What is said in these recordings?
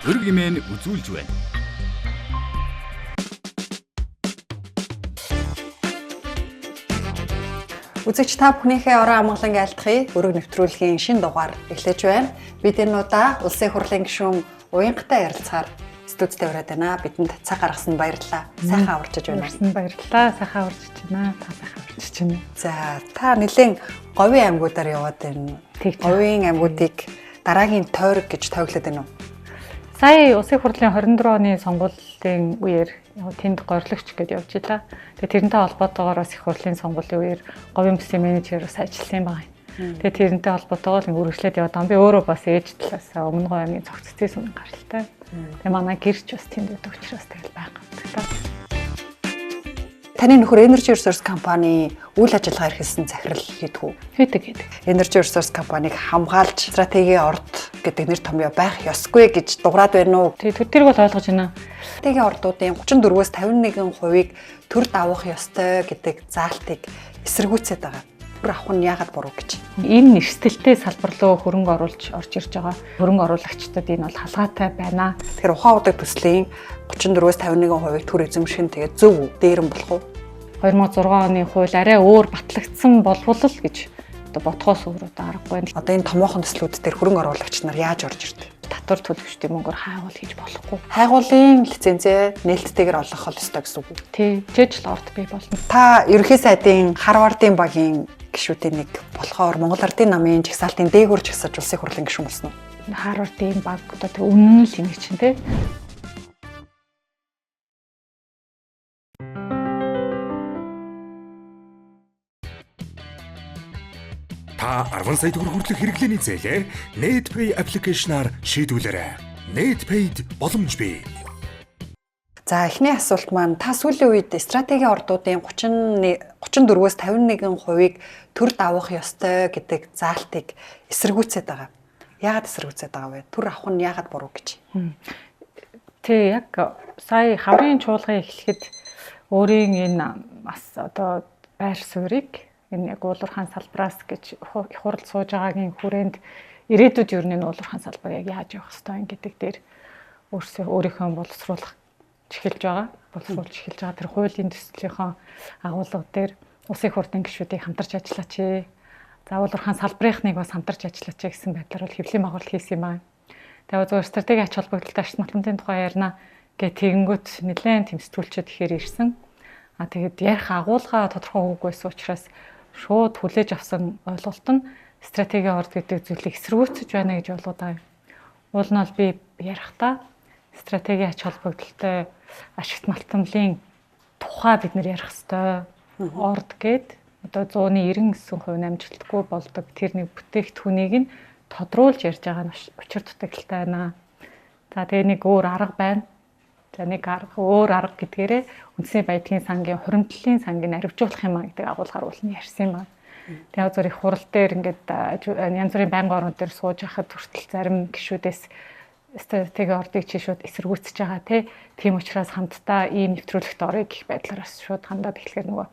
Өрг имэн үзүүлж байна. Үзэгч та бүхнийхээ орон амгалан айлтгая. Өрг нэвтрүүлгийн шинэ дугаар эхлэж байна. Бид энэ удаа Улсын хурлын гишүүн Уянгатай ярилцахаар студидтэй ураад байна. Бидэнд цаг гаргасан баярлалаа. Сайхан аварчиж байна. Урсан баярлалаа. Сайхан аварчиж байна. Та сайхан аварчиж байна. За, та нэлээд говийн аймагуудаар яваад байна. Говийн аймагуудыг дараагийн тойрог гэж тойглоод байна уу? Сая Улсын хурлын 24 оны сонгуулийн үеэр тэнд горлогч гэдээ явж илаа. Тэгээ тэрнтэй холбоотойгоор бас их хурлын сонгуулийн үеэр говийн бүсийн менежер бас ажилласан юм байна. Тэгээ тэрнтэй холбоотойгоор л үргэлжлээд яваад байгаа. Би өөрөө бас ээж талаас Өмнө Говь аймгийн цогц цэцэн сүмэн гаралтай. Тэгээ манай гэрч бас тэнд байдаг учраас тэгэл байнга явдаг. Таны нөхөр Energy Resource компани үйл ажиллагаа эрхэлсэн захирал хийдэг үү? Хийдэг. Energy Resource компанийг хамгаалж стратегийн орд гэдэг нэр томьёо байх ёсгүй гэж дуграад байна уу? Тэрийг бол ойлгож байна. Стратегийн ордуудын 34-өөс 51%-ийг төр давах ёстой гэдэг заалтыг эсэргүүцээд байгаа. Төр авах нь яагаад буруу гэж? Энэ эрсдэлтэй салбар руу хөрөнгө оруулж орж ирж байгаа. Хөрөнгө оруулагчдад энэ бол халгаатай байна. Тэгэхээр ухаан удаг төслийн 34-өөс 51%-ийг төр эзэмших нь тэгээд зөв үү? Дээрэм болох уу? 2006 оны хууль арай өөр батлагдсан болвол л гэж одоо бодхоос өөр одоо аргагүй байна. Одоо энэ томоохон төслүүд дээр хөрөнгө оруулагч нар яаж орж ирдэг? Татвар төлөгчдийн мөнгөөр хайгуул хийж болохгүй. Хайгуулын лицензээ нээлттэйгээр олгох ёстой гэсэн үг үү? Тий, жижиг л орд бий болно. Та ерөнхий сайдын Харвардын багийн гишүүдийн нэг болохоор Монгол Ардын намын жагсаалтын дээгүүр жагсаж Улсын хурлын гишүүн болсон уу? Харвардын баг одоо тэг үнэн л юм чинь тий. Та 10 сая төгрөг хүртэлх хэрэглээний зээлээ NetPay аппликейшнаар шийдвүлээрэй. NetPay-д боломж бий. За, эхний асуулт маань та сүүлийн үед стратегийн ордуудын 34-өөс 51%-ийг төр давах ёстой гэдэг заалтыг эсэргүүцээд байгаа. Яагаад эсэргүүцээд байгаа вэ? Төр авах нь яагаад буруу гэж? Тий, яг сая хаврын чуулган эхлэхэд өөрийн энэ бас одоо байр суурийг энэ яг уулуурхаан салбараас гэж их хурал сууж байгаагийн хүрээнд ирээдүйд ер нь энэ уулуурхаан салбар яг яаж явах ёстой юм гэдэг дээр өөрийнхөө боловсруулах эхэлж байгаа. Боловсруулж эхэлж байгаа тэр хуулийн төслийнхөө агуулга дээр Улсын хурлын гишүүдийг хамтарч ажиллаач ээ. За, уулуурхаан салбарынхныг бас хамтарч ажиллаач ээ гэсэн байдлаар бол хэвлэлийн байгуулалт хийсэн юм байна. Тэгээ зөвхөн стратегийн ач холбогдолтой ашиг математикийн тухай ярина гэх тэгэнгүүт нэлээд тэмцэлтүүлчихэд ихээр ирсэн. А тэгээд ярих агуулга тодорхой хөөгүй байсан учраас шууд хүлээж авсан ойлголт нь стратегийн орд гэдэг зүйлийг эсэргүүцэж байна гэж ойлгоод байгаа юм. Уул нь бол би ярихдаа стратегийн ач холбогдолтой ашигт малтамлын тухай бид нэр ярих ёстой. Орд гээд одоо 199% амжилтгүй болдог тэр нэг бүтээгдэхүүнийг нь тодруулж ярьж байгаа нь учир дутагдaltaй байна. За, тэгээ нэг өөр арга байна. За, нэг арга өөр арга гэдгээрээ үндсний баялагын сангийн хуримтлалын сангийг аривжуулах юм а гэдэг агуулгаар уул нь ярьсан юм байна. Тэгээ зөв их хурал дээр ингээд янз бүрийн байнгын орон дээр сууж байхад хүртэл зарим гишүүдээс стратегийн ордыг чи шууд эсэргүүцэж байгаа тий. Тийм учраас хамтдаа ийм нэвтрүүлэгт орё гэх байдлаар бас шууд хандаад эхлэхээр нөгөө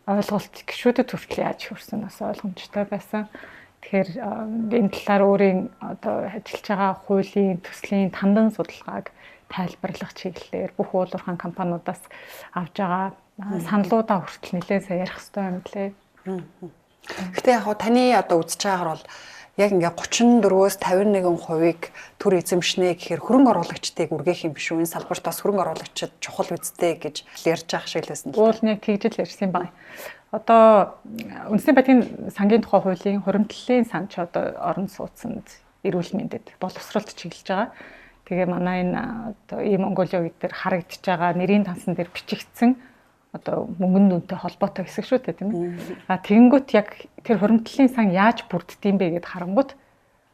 ойлголт гишүүдэд хүртэл яаж хөрсөн бас ойлгомжтой байсан. Тэгэхээр энэ талаар өөрийн одоо ажиллаж байгаа хуулийн төслийн тандан судалгааг тайлбарлах чиглэлээр бүх уулуурхаан компаниудаас авж байгаа саналуудаа хүртэл нэлээд сайн ярих хэрэгтэй юм лээ. Гэтэ яг таны одоо үзэж байгаагаар бол яг ингээ 34-өөс 51%-ийг төр эзэмшнэ гэхээр хөрөнгө оруулагчдыг үргээх юм биш үү? Энэ салбарт бас хөрөнгө оруулагчид чухал үсттэй гэж ярьж байгаа шиг л байсан. Уул нь яг тэгж л ярьсан юм байна. Одоо үндсний баялагын сангийн тухай хуулийн хуримтлалын сан ч одоо орон сууцнд эрүүл мэндэд боловсролд чиглэж байгаа. Тэгээ манай энэ одоо ийм Монголио гэдэг харагдаж байгаа нэрийн тансан дээр бичигдсэн одоо мөнгөн дүнтэй холбоотой хэсэг шүү дээ, тийм ээ. А тэгэнгүүт яг тэр хуримтлалын сан яаж бүрддэм бэ гэд харангуут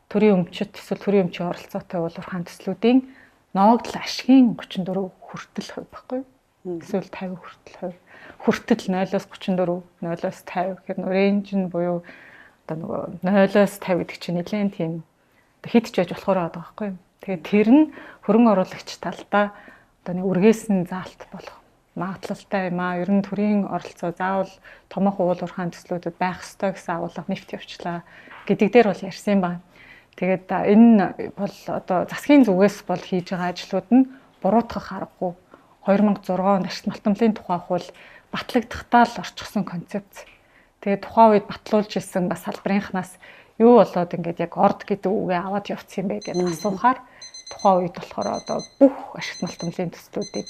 төрийн өмчт эсвэл төрийн өмчийн оролцоотой уулуурхаан төслүүдийн ноогдол ашигын 34 хүртэл хувь байхгүй юу? Эсвэл 50 хүртэл хувь. Хүртэл 0-оос 34, 0-оос 50 гэхээр рейнж нь буюу одоо нөгөө 0-оос 50 гэдэг чинь нэлээд тийм хэд ч байж болохоор байгаа байхгүй юу? Тэгээд тэр нь хөрөнгө оруулагч талдаа одоо нэг үргээсэн заалт болох магадлалтай юм аа. Ер нь төрийн оролцоо заавал томоохон уулуурхаан төслүүдэд байх ёстой гэсэн агуулга нэвт явчлаа гэдэг дээр бол ярьсан юм байна. Тэгээд энэ бол одоо засгийн зүгээс бол хийж байгаа ажлууд нь буруутгах аргагүй. 2006 онд ашигт малтамлын тухай хууль батлагдахтаа л орчихсон концепц. Тэгээд тухайн үед батлуулж ирсэн бас салбарынхнаас юу болоод ингээд яг орд гэдэг үгээ аваад явцсан юм бэ гэдээ асуухаар тухайн үед болохоор одоо бүх ашигт малтамлын төслүүдийг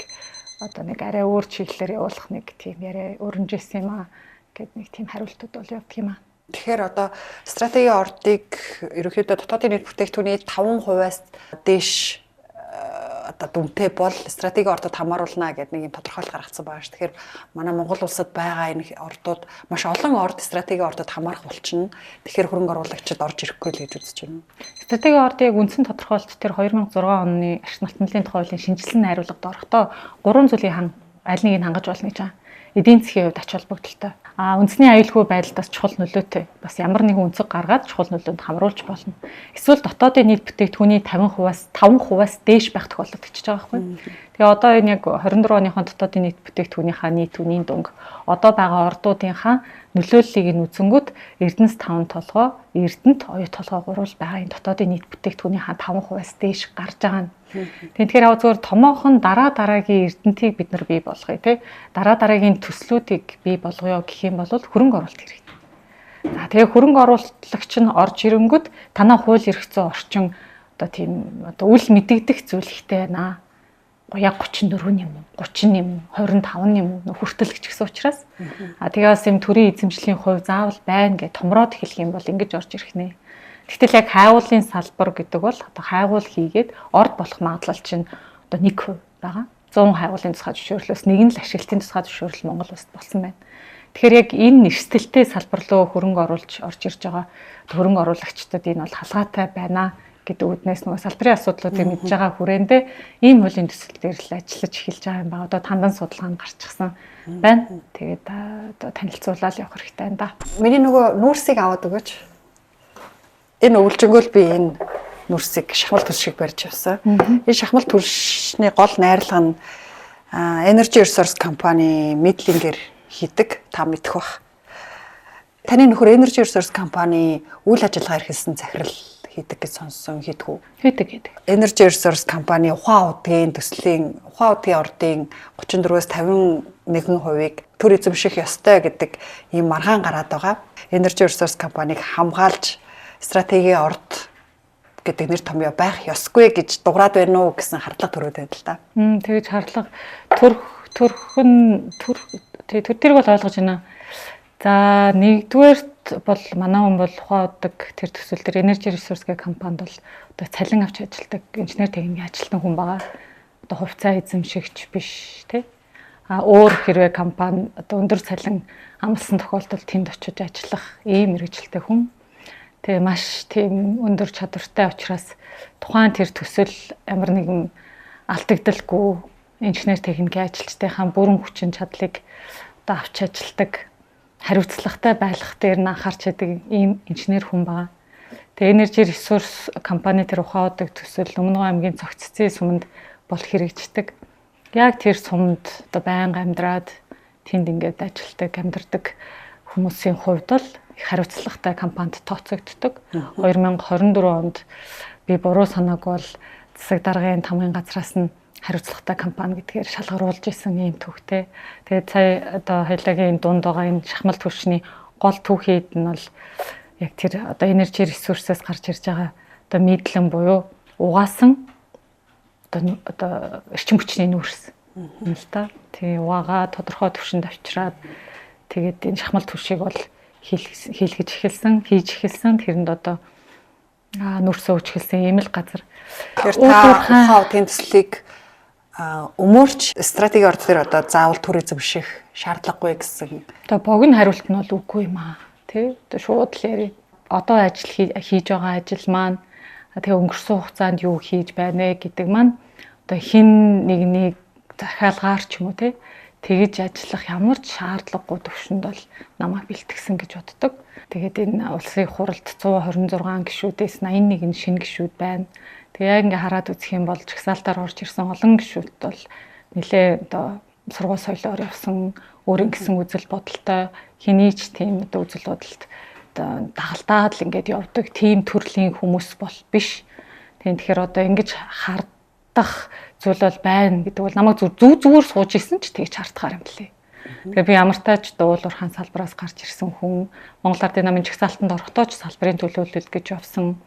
одоо нэг арай өөр чиглэлээр явуулах нэг тийм яриа өрнөжсэн юм аа гэд нэг тийм хариултууд бол явдаг юм аа. Тэгэхээр одоо стратегийн ордыг ерөнхийдөө дотоодын нийт бүтээгдэхүүний 5%-аас дээш одоо дүнтэй бол стратегийн ордод хамааруулна гэдэг нэг юм тодорхойлол гаргацсан байгаа ш. Тэгэхээр манай Монгол улсад байгаа энэ ордууд маш олон орд стратегийн ордод хамаарах болчихно. Тэгэхээр хөрөнгө оруулагчид орж ирэхгүй л гэж үзэж байна. Стратегийн ордын яг үндсэн тодорхойлолт тэр 2006 оны ашиг малтмлын тухай хуулийн шинжилсэн найруулгад орохдоо гурван зүйлийг аль нэг нь хангаж болно гэж байгаа. Эдийн засгийн хувьд ач холбогдолтой. А үндэсний аюулгүй байдалд бас чухал нөлөөтэй. Бас ямар нэгэн өнцөг гаргаад чухал нөлөөнд хамруулж болно. Эсвэл дотоодын нийт бүтээгдэхүүний 50%-аас 5%-аас дээш байх тохиолдол гэж байгаа байхгүй. Тэгээ одоо энэ яг 24 оныхон дотоодын нийт бүтээгдэхүүнийхаа нийт үнийн дүнг одоо байгаа ордуудынхаа нөлөөллийг нь үзэнгүүт Эрдэнэс 5 толгой, Эрдэнэт оюу толгой гурвал байгаа энэ дотоодын нийт бүтээгдэхүүнийхаа 5%-аас дээш гарч байгаа нь. Тэгэхээр яг зөвхөн томоохон дараа дараагийн эрдэнтийг бид нар бий болгоё тий. Дараа дараагийн төслүүдийг бий болгоё гэх юм бол хөрөнгө оруулалт хэрэгтэй. За тэгээ хөрөнгө оруулагч нь орж ирэнгүүт танаа хууль эрх зүйн орчин одоо тийм одоо үл мэдэгдэх зүйл ихтэй байна. Яг 34 юм уу, 30 юм уу, 25 юм уу хүртэл гэж гисэн учраас а тэгээ бас юм төрийн эзэмшлийн хувь заавал байна гэж томроод эхлэх юм бол ингэж орж ирэх нэ. Гэтэл яг хайгуулын салбар гэдэг бол одоо хайгуул хийгээд орд болох магадлал чинь одоо 1% байгаа. 100 хайгуулын тусгай зөвшөөрлөөс нэг нь л ашиглалтын тусгай зөвшөөрөл Монгол улсад болсон байна. Тэгэхээр яг энэ эрсдэлтэй салбар руу хөрөнгө оруулж орж ирж байгаа хөрөнгө оруулагчдад энэ бол халгаатай байна гэдэг үүднээс нөгөө салбарын асуудлуудыг мэдж байгаа хүрээндээ ийм хуулийн төсөл дээр л ажиллаж эхэлж байгаа юм байна. Одоо тандан судалгаа нь гарчихсан байна. Тэгээд одоо танилцуулаад явах хэрэгтэй байна да. Миний нөгөө нүүрсийг аваад өгөөч. Энэ өвлжөнгөөл би энэ нүрсийг шахмал төрш шиг барьж явсан. Энэ шахмал төршний гол найрлага нь Energy Resource компани мэдлэнгээр хийдэг. Та мэдэх бах. Таны нөхөр Energy Resource компани үйл ажиллагаа эрхэлсэн захирал хийдэг гэж сонссон, хийдэг үү? Хийдэг. Energy Resource компани ухаан удгийн төслийн ухаан удгийн ордын 34-өөс 51%-ийг төр эзэмших ёстой гэдэг ийм маргаан гараад байгаа. Energy Resource компанийг хамгаалж стратегийн орд гэдэг нэр томьёо байх ёсгүй гэж дуграад байна уу гэсэн хардлага төрөөд байна л да. Тэгэж хардлага төрөх тэрийг бол ойлгож байна. За нэгдүгээрт бол манай хүн бол ухаан удаг тэр төсөл дээр Energy Resource гэх компанид бол одоо цалин авч ажилладаг инженер техникийн ажилтан хүн байгаа. Одоо хувьцаа эзэмшигч биш тий. А өөр хэрвээ компани одоо өндөр цалин амлсан тохиолдолд тэнд очиж ажиллах ийм мэргэжилтэй хүн. Тэгээ маш тийм өндөр чадвартай учраас тухайн тэр төсөл ямар нэгэн алдагдaltaгүй инженер техникийн ажилчдынхаа бүрэн хүчин чадлыг одоо авч ажилладаг, хариуцлагатай байх дээр нь анхаарч байдаг ийм инженер хүн байгаа. Тэгээ Energy Resource компани тэр ухаан удаг төсөл Өмнө аймгийн Цогццын суманд бол хэрэгждэг. Яг тэр суманд одоо байнга амьдраад тэнд ингээд ажилладаг, амьдардаг хүмүүсийн хувьд бол их хариуцлагатай компанид тооцогддог. 2024 онд би буруу санаагүй бол засаг даргын тамгын газраас нь хариуцлагатай компани гэдгээр шалгаруулж исэн ийм түүхтэй. Тэгээд сая одоо хоёулагийн дунд байгаа энэ шахмал түвшний гол түүхийд нь бол яг тэр одоо Energy Resource-аас гарч ирж байгаа одоо мэдлэн буюу угаасан одоо эрчим хүчний нүүрс юм л та. Тэгээ угаагаа тодорхой түвшинд авчираад тэгээд энэ шахмал түвшийг бол хийлгэж эхэлсэн, хийж эхэлсэн. Тэрэнд одоо нүрсөө өгч эхэлсэн ийм л газар. Тэгэхээр та ухаан удгийн төслийг өмөрч стратегийн орд дээр одоо заавал төр эзэмших шаардлагагүй гэсэн. Одоо богино хариулт нь бол үгүй юм аа. Тэ? Одоо шууд л ярив. Одоо ажил хийж байгаа ажил маань тэгээ өнгөрсөн хугацаанд юу хийж байна гэдэг маань одоо хин нэгнийг захиалгаар ч юм уу тэ тэгэж ажиллах ямар ч шаардлагагүй төвшөнд бол намайг бэлтгэсэн гэж боддог. Тэгээд энэ улсын хуралд 126 гишүүдээс 81 нь шинэ гишүүд байна. Тэгээ яг ингээ хараад үзэх юм бол жагсаалтаар орж ирсэн олон гишүүд бол нэлээ одоо сургууль соёлоор явсан, өөрийн гэсэн үзэл бодолтой, хэний ч тийм одоо үзэл бодолд дагалдаад л ингээд явдаг тийм төрлийн хүмүүс бол биш. Тийм, тэгэхээр одоо ингэж хардах зүйл бол байна гэдэг бол намайг зүг зүгээр сууж исэн ч тэгж хардахаар юм лээ. Тэгээ би ямар тач уул уурхайн салбараас гарч ирсэн хүн, Монгол Ардын намын жагсаалтанд орохдоо ч салбарын төлөөлөл гэж явсан.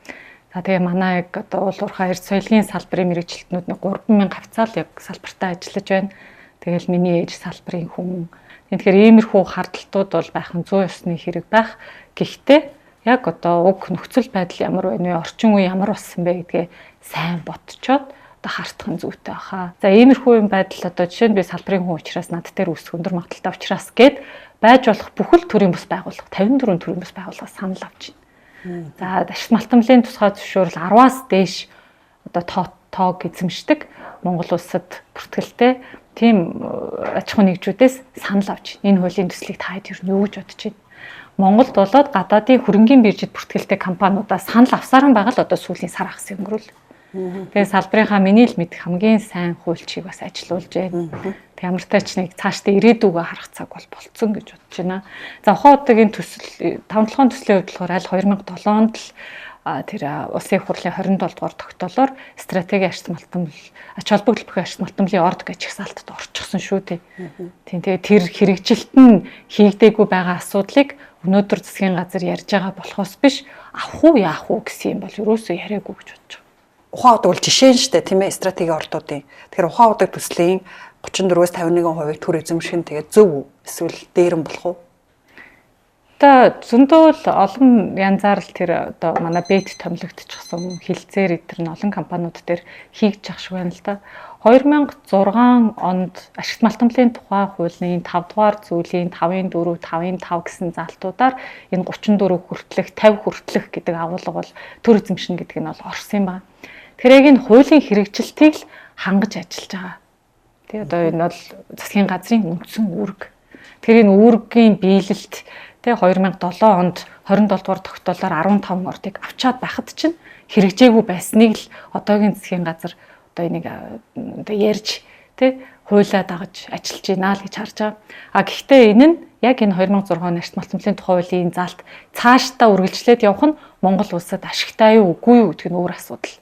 За тэгээ манай яг одоо уул уурхай эрд соёлын салбарын мэргэжилтнүүд нэг 3000 хавцаал яг салбартаа ажиллаж байна. Тэгэл миний ээж салбарын хүн. Тэгэхээр иймэрхүү хардталтууд бол байх нь зүй ёсны хэрэг байх. Гэхдээ яг одоо уг нөхцөл байдал ямар байна вэ? Орчин үе ямар болсон бэ гэдгээ сайн бодцоод одоо хартах нь зүйтэй баха. За иймэрхүү юм байдал одоо жишээ нь би салбарын хүн учраас над дээр үүсэх өндөр магадлалтай учраас гээд байж болох бүхэл төрлийн бус байгууллага 54 төрлийн бус байгууллагаас санал авч байна. За ашиг малтамлын тусгай зөвшөөрөл 10-аас дээш одоо тоог эзэмшдэг Монгол улсад бүртгэлтэй тийм аж ахуйн нэгжүүдээс санал авч энэ хуулийн төслийг та хэд ер нь юу гэж бодож байна? Монголд болоод гадаадын хөрөнгийн биржид бүртгэлтэй компаниудаас санал авсаар нь байгаа л одоо сүүлийн сар хагас өнгөрүүл. Тэгээ салбарынхаа миний л мэдэх хамгийн сайн хуульчийг бас ажилуулж байна. Тэг ямар тач нэг цаашдаа ирээдүгөө харах цаг бол болцсон гэж бодож байна. За ухаан удаагийн төсөл 5-7 төслийн хувьд болохоор аль 2007 онд л тэр улсын их хурлын 27 дугаар тогтоолоор стратегийн ашиг малтамл ач холбогдол бүхий ашиг малтамлын орд гэж жагсаалтад орчихсон шүү дээ. Тийм, тэгээ тэр хэрэгжилт нь хийгдээгүй байгаа асуудлыг өнөөдөр засгийн газар ярьж байгаа болохоос биш авах уу яах уу гэсэн юм бол ерөөсөө яриаггүй гэж бодож байгаа. Ухаан удаг бол жишээ нь шүү дээ, тийм ээ, стратегийн ордуудын. Тэгэхээр ухаан удаг төслийн 34-өөс 51% төр эзэмших нь тэгээ зөв үү? Эсвэл дээр нь болох уу? Одоо зөндөө л олон янзаар л тэр одоо манай бет томилогдчихсон хилцээр эдэр нь олон компаниуд дээр хийгдэж ах шиг байна л да. 2006 онд ашигт малтамлын тухай хуулийн 5 дугаар зүйлийн 5-ын 4, 5-ын 5 гэсэн заалтуудаар энэ 34 хүртэлх, 50 хүртэлх гэдэг агуулга бол төр эзэмшин гэдэг нь бол орсон юм байна. Тэгэхээр яг энэ хуулийн хэрэгжилтийг л хангаж ажиллаж байгаа. Тэгээ одоо энэ бол засгийн газрын үндсэн үүрэг. Тэгэхээр энэ үүргийн биелэлт тэгээ 2007 онд 27 дугаар тогтоолоор 15 ордыг авчаад байхад чинь хэрэгжээгүй байсныг л одоогийн засгийн газар одоо энийг одоо ярьж тэ хуулиа дагаж ажиллаж байна л гэж харж байгаа. А гэхдээ энэ нь яг энэ 2006 оны ашиг малтамлын тухай хуулийн заалт цаашдаа үргэлжлээд явах нь Монгол улсад ашигтай юу үгүй юу гэдэг нь өөр асуудал.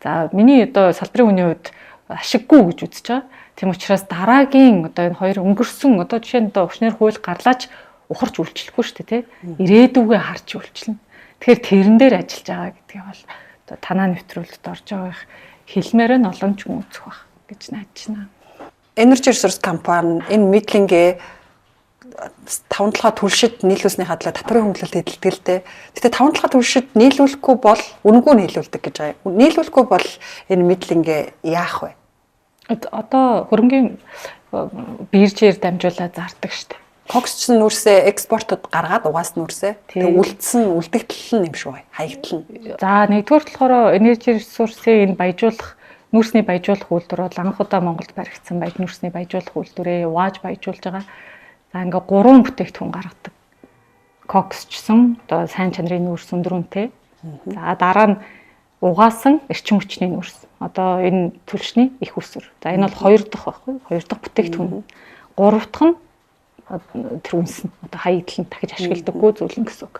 За миний одоо салбарын хүний хувьд ашиггүй гэж үзэж байгаа. Тийм учраас дараагийн одоо энэ хоёр өнгөрсөн одоо жишээ нь одоо өвчнөр хууль гарлаач ухарч үйлчлэхгүй шүү дээ, тий. Ирээдүгөө харж үйлчлэнэ. Тэгэхээр тэрэн дээр ажиллаж байгаа гэдгийг бол одоо танаа нэвтрүүлэлт орж байгаа их хэлмээр нь олон ч хүн үзэх байх гэж найдаж байна. Energy Resource компани энэ мэдлэнгээ таван толгой түлшид нийлүүлснийхаа төлөө татварын хөнгөлөлт эдэлдэг л дээ. Гэтэ таван толгой түлшид нийлүүлэхгүй бол үнэгүй нийлүүлдэг гэж байгаа. Нийлүүлэхгүй бол энэ мэдлэнгээ яах вэ? Одоо хөрөнгийн биржээр дамжуулаад зардаг шүү дээ. Кокс ч нүүрсээ экспортод гаргаад угаас нүүрсээ тэгээ үлдсэн үлдэгдэл нь юм шиг бай. Хаягдал нь. За нэгдүгээр болохоор Energy Resource-ийн энэ баяжуулах нүүрсний баяжуулах үйлдвэр бол анх удаа Монголд баригдсан баяж нүүрсний баяжуулах үйлдвэрээ угааж баяжуулж байгаа. За ингээ 3 бүтээгдэхүүн гаргадаг. Кокс чсэн одоо сайн чанарын нүүрс өндөр үнэтэй. За дараа нь угаасан эрчим хүчний нүүрс. Одоо энэ түлшний их усүр. За энэ бол хоёр дахь байхгүй. Хоёр дахь бүтээгдэхүүн. Гурав дахь нь тэр үнс нь одоо хаягдал нь дахиж ашигладаггүй зүйл нь гэсэн үг.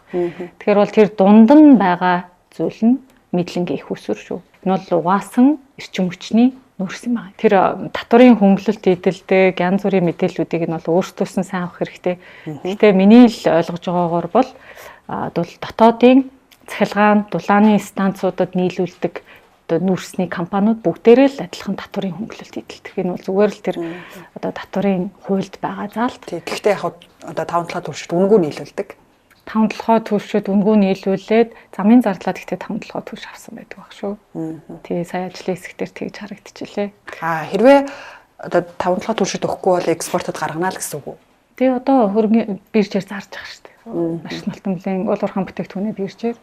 Тэгэхээр бол тэр дунд нь байгаа зүйл нь мэдлэнгийн их усүр шүү. Энэ бол угаасан эрчим хүчний нүүрс юм байна. Тэр татварын хөнгөлөлт эдэлдэг янз бүрийн мэдээллүүдийг нь бол өөрсдөөс нь сайн авах хэрэгтэй. Гэхдээ миний л ойлгож байгаагаар бол дотоодын цахилгаан, дулааны станцуудад нийлүүлдэг одоо нүүрсний компаниуд бүгдээрээ л адилхан татварын хөнгөлөлт эдэлдэг. Энэ бол зүгээр л тэр одоо татварын хуульд байгаа заалт. Гэхдээ яг одоо таван толгой түвшид үнэгүй нийлүүлдэг. Таван толгой түвшид үнэгүй нийлүүлээд замын зардлаа гэхдээ таван толгой түвш авсан байдаг баг шүү. Тий, сая ажлын хэсэгтэр тэгж харагдчихлээ. А хэрвээ одоо таван толгой түвшид өгөхгүй бол экспортод гаргана л гэсэн үг үү? Тий, одоо хөрөнгө биржээр зарж байгаа шүү дээ. Маш малтамлын уул уурхайн бүтээгдэхүүнээ биржээр.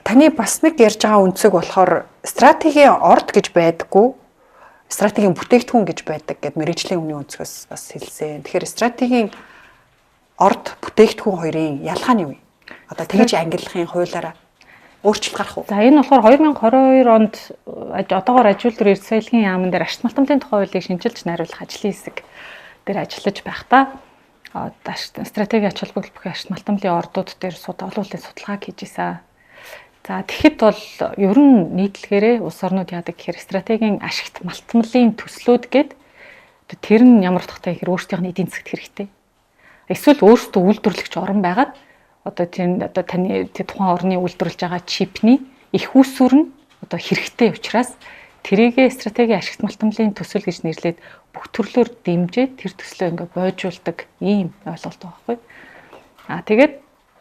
Таны бас нэг ярьж байгаа өнцөг болохоор стратегийн орд гэж байдаггүй, стратегийн бүтээгдэхүүн гэж байдаг гэд мэргэжлийн хүний өнцгөөс бас хэлсэн. Тэгэхээр стратегийн орд бүтээгдэхүүн хоёрын ялгаа нь юу вэ? Одоо тэгж ангиллахын хуулиараа өөрчлөлт гарах уу? За энэ болохоор 2022 онд одоогоор аж үйлдвэр эрдэс соёлын яамн дээр ашиг малтамлын тухай хуулийг шинчилж найруулах ажлын хэсэг дээр ажиллаж байхдаа Стратегийн ач холбогдол бүхий ашигт малтамлын ордууд дээр олон улсын судалгааг хийж исэн. За, тэгэхэд бол ер нь нийтлэгээрээ улс орнууд яадаг гэхээр стратегийн ашигт малтмалын төслүүд гээд тэр нь ямар утгатай гэхээр өөрсдийнх нь эдийн засагт хэрэгтэй. Эсвэл өөрсдөө үйлдвэрлэгч орн байгаад одоо тэр одоо таны тухайн орны үйлдвэрлэж байгаа чипний их үүсвэр нь одоо хэрэгтэй учраас тэрийгээ стратегийн ашигт малтмалын төсөл гэж нэрлээд бүх төрлөөр дэмжиж тэр төслөө ингээ бойжуулдаг ийм ойлголт байгаа байхгүй. А тэгээд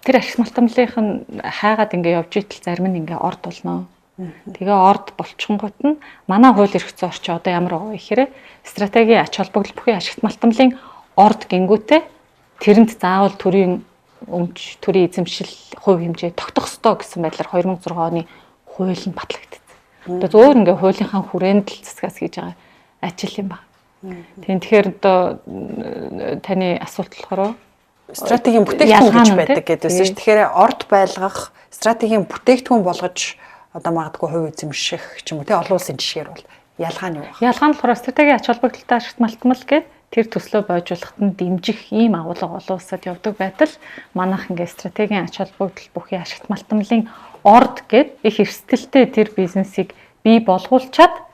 тэр ашигт малтмалынх нь хайгаад ингээ явж итэл зарим нь ингээ орд болно. Тэгээ орд болчихонгууд нь манай хууль эрх зүйн орчин одоо ямар байгаа вэ гэхээр стратегийн ач холбогдол бүхий ашигт малтмалын орд гингүүтээ тэрэнд заавал төрийн өмч, төрийн эзэмшил хувь хэмжээ тогтох ёстой гэсэн байдлаар 2006 оны хууль нь батлагдсан. Одоо зөөр ингээ хуулийнхаа хүрээнд л засгаас хийж байгаа ажил юм байна. Тийм, тэгэхээр одоо таны асуулт болохоор стратегийн бүтээгдэхүүн гэж байдаг гэдэг үсэн шүү. Тэгэхээр орд байлгах, стратегийн бүтээгдэхүүн болгож одоо магадгүй хувь эзэмших ч юм уу, тий, олон улсын жишгээр бол ялгаа нь юу вэ? Ялгаа нь болохоор стратегийн ач холбогдолтой ашигт малтмал гээд тэр төслөө бойжуулахад нь дэмжих ийм агуулга олон улсад явдаг байтал манайх ингээ стратегийн ач холбогдол бүхий ашигт малтмалын орд гээд их эрсдэлтэй тэр бизнесийг бий болгуулчаад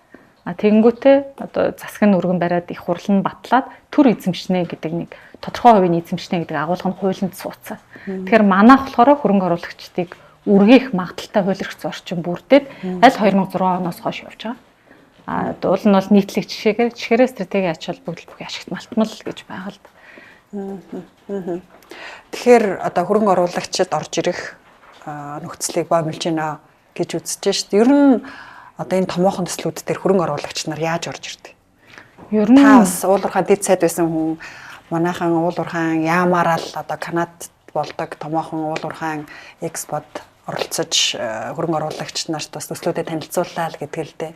тэгэнгүүтээ одоо засаг нь өргөн бариад их хурал нь батлаад төр эзэмшнэ гэдэг нэг тодорхой хувийн эзэмшнэ гэдэг агуулга нь хуулинд сууцсан. Тэгэхээр манайх болохоор хөрөнгө оруулагчдыг үргээх магадaltaй хууль эрх зүйн орчин бүрдээд аль 2006 оноос хойш явж байгаа. А уул нь бол нийтлэг жишээгээр стратегийн ач холбогдол бүхий ашигт малтмал гэж байгаа л да. Тэгэхээр одоо хөрөнгө оруулагчид орж ирэх нөхцөлийг боомлж байна гэж үзэж шít. Ер нь одоо энэ томоохон төслүүд дээр хөрөнгө оруулагч нар яаж орж ирдэг? Ер нь та бас уулуурхай дэд сайд байсан хүн, манайхан уулуурхайн яамаараа л одоо Канадад болдог томоохон уулуурхайн экспод оролцож хөрөнгө оруулагч нарт бас төслүүдэд танилцууллаа л гэдэг л дээ.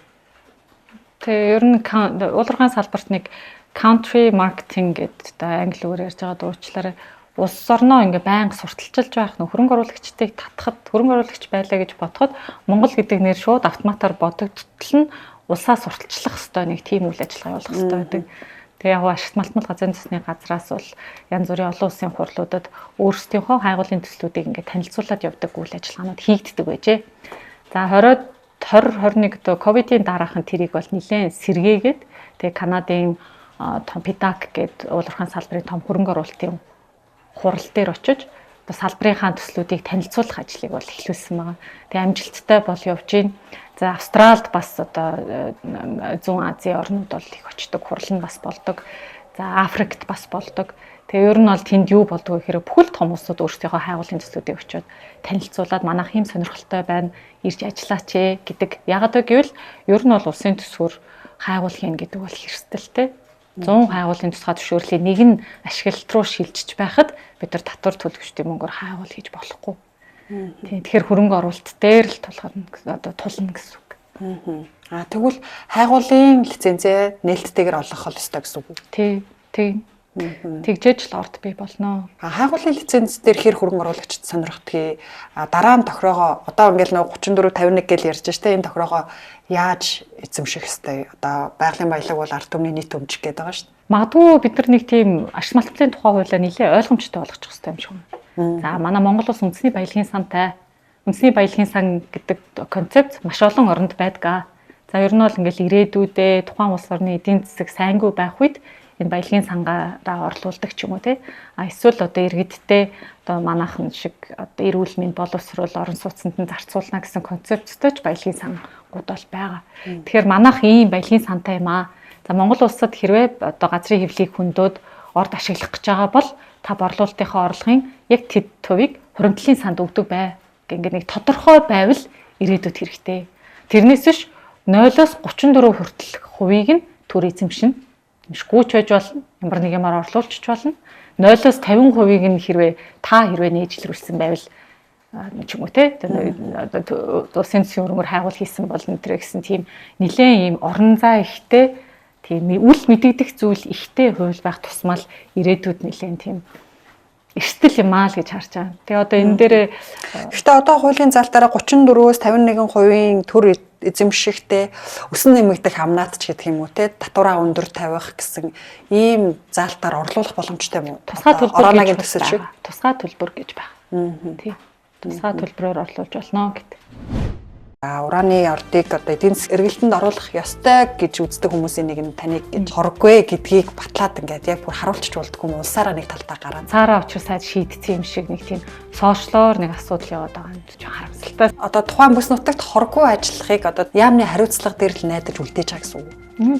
Тэгээ ер нь уулуурхайн салбарт нэг country marketing гэдэг одоо англи үгээр ярьж байгаа дуучлаарай. Улс орноо ингээ байнга сурталчилж байх нөх хөрөнгө оруулагчдыг татхад, хөрөнгө оруулагч байлаа гэж бодоход Монгол гэдэг нэр шууд автоматар бодогдтол нь улсаа сурталчлах ёстой нэг тийм үйл ажиллагаа явуулах ёстой байдаг. Тэгээ яг ашигт малтмал газрын төсний газраас бол янз бүрийн олон улсын хурлуудад өөрсдийнхөө хайгуулын төслүүдийг ингээ танилцуулаад явдаг үйл ажиллагаанууд хийгддэг байжээ. За 20 20 21 одоо ковидын дараахан тэрийг бол нэлээд сэргээгээд тэгээ Канадын том PIDAC гэдэг уулуурхайн салбарын том хөрөнгө оруулалтын хурал дээр очиж одоо салбарынхаа төслүүдийг танилцуулах ажлыг бол эхлүүлсэн байгаа. Тэгээ амжилттай бол явж байна. За Австралид бас одоо зүүн Азийн орнууд бол их очдог, хурал нь бас болдог. За Африкт бас болдог. Тэгээ ер нь бол тэнд юу болдгоо гэхээр бүхэл том улсууд өөрсдийнхөө хайгуулын төслүүдийг очиод танилцуулаад манайх ийм сонирхолтой байна, ирж ажиллаач ээ гэдэг. Ягаад вэ гэвэл ер нь бол улсын төсвөр хайгуул хийнэ гэдэг бол хэрсдэлтэй. 100 хайгуулын тусгай зөвшөөрлийн нэг нь ашиглалт руу шилжиж байхад бид нар татвар төлөгчдийн мөнгөөр хайгуул хийж болохгүй. Тийм, тэгэхээр хөрөнгө оруулалт дээр л тулгарна, одоо тулна гэсэн үг. А тэгвэл хайгуулын лицензээ нээлттэйгээр олгох ёстой гэсэн үг үү? Тий, тий. Тэгжээж л орд бий болно. А хайгуулын лиценз дээр хэр хөрөнгө оруулагчид сонирхдгийг, дараа нь тохироогоо одоо ингээл нөгөө 34 51 гэл ярьж штэ, энэ тохироогоо яаж эзэмших ёстой? Одоо байгалийн баялаг бол ард түмний нийт өмч гэдэг байгаа штэ. Магадгүй бид нар нэг тийм ашиг малтмалын тухай хуулиа нэлээ ойлгомжтой болгочих ёстой юм шиг байна. За манай Монгол улс үндэсний баялагын сантай. Үндэсний баялагын сан гэдэг концепц маш олон оронд байдаг. За ер нь бол ингээл ирээдүйдээ тухайн улс орны эдийн засаг сайнгүй байх үед энэ баялагын сангаараа орлуулдаг ч юм уу тий. А эсвэл одоо иргэдтэй одоо манайхан шиг одоо эрүүл мэнд боловсруул орон сууцнд нь зарцуулна гэсэн концепцтэй ч баялагын сангууд бол байгаа. Тэгэхээр манайх ийм баялагын сантай юм аа. За Монгол улсад хэрвээ одоо газрын хэвлийг хөндөд орд ашиглах гэж байгаа бол та борлуулалтынхаа орлогын яг тэд хувийг хуримтлалын санд өгдөг бай. Ингээд нэг тодорхой байвал ирээдүйд хэрэгтэй. Тэрнээс биш 0-оос 34 хүртэл хувийг нь төр эзэмшинэ. Гүүч байж болно, ямар нэг юмар орлуулчих болно. 0-оос 50%-ийг нь хэрвээ та хэрвээ нээжлэрүүлсэн байвал ч юм уу те одоо улсын төсвийн өргөмөр хайгуул хийсэн бол энэ гэсэн тийм нэлээд ийм орон зай ихтэй тийм үл мэдэгдэх зүйл ихтэй хууль байх тусмал ирээдүйд нэлээд тийм эрсдэл юм аа л гэж харж байгаа. Тэгээ одоо энэ дээр Гэхдээ одоо хуулийн залтаараа 34-өөс 51%-ийн төр эзэмшихтэй өсөн нэмэгдэх амнаат ч гэдэг юм уу те татвараа өндөр тавих гэсэн ийм заалтаар орлуулах боломжтой юм уу? Тусгай төлбөр гэж төсөл шиг. Тусгай төлбөр гэж байна. Тий. Тусгай төлбөрөөр орлуулж болно гэдэг. Ураны ордыг одоо эдийн засгийн эргэлтэнд оруулах ёстой гэж үздэг хүмүүсийн нэг нь таныг гэж хоргүй гэдгийг батлаад ингээд яг бүр харуулчих болдгоо юм улсаараа нэг талдаа гараад цаараа учир сайд шийдсэн юм шиг нэг тийм сошиалоор нэг асуудал яваад байгаа юм чинь харамсалтай. Одоо тухайн бүс нутагт хоргүй ажиллахыг одоо яамны хариуцлага дээр л найдаж үлдээж байгаа гэсэн үг.